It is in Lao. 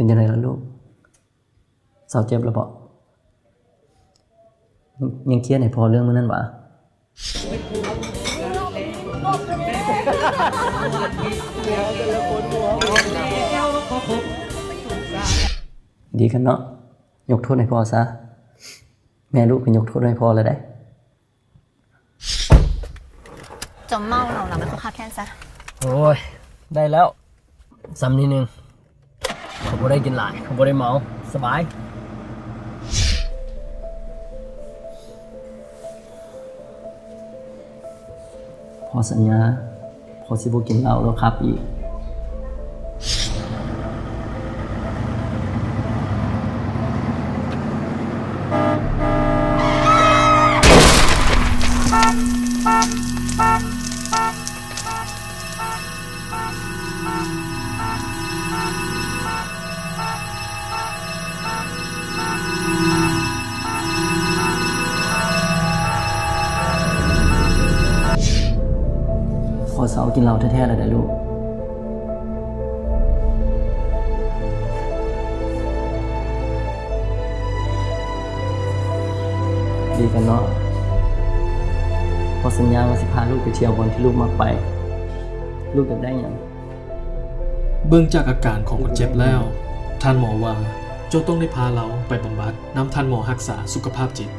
ປັນຈັ່ງໃດລະລູກ? ເຊົາເຈັບແລ້ວບໍ? ຍັງຄຽດໃຫ້ພໍ່ເລື່ອງມື້ນັ້ນຫວາ? ດີກັນເນາະ, ຍົກໂທດໃຫ້ພໍ່ຊະ. ແມ່ລູກກໍຍົກໂທດໃຫ້ພໍ່ແລ້ວເດ້. ຈົມເມົາເອົານ້ຳມາສຸຂາບແທນຊະ. ໂອ້ຍ ໄດ້ແລ້ວ ສ່ຳນີ້ໜຶ່ງ. ເຂົາບໍ່ໄດ້ກິນຫຼາຍ, ເຂົາບໍ່ໄດ້ເມົາ, ສະບາຍ. ພໍ່ສັນຍາ, ພໍ່ຊິບໍ່ກິນເຫຼົ້າແລ້ວຂັບອີກ. ພໍ່ເຊົາກິນເຫຼົ້າແທ້ໆແລ້ວເດ້ລູກ. ດີກັນເນາະ. ພໍ່ສັນຍາວ່າຊິພາລູກໄປທ່ຽວບ່ອນທີ່ລູກມັກໄປ. ລູກຢາກໄດ້ຫຍັງ? ເບິ່ງຈາກອາການຂອງຄົນເຈັບແລ້ວ, ທ່ານໝໍວ່າເຈົ້າຕ້ອງໄດ້ພາລາວໄປບຳບັດນຳທ່ານໝໍຮັກສາສຸຂະພາບຈິດ.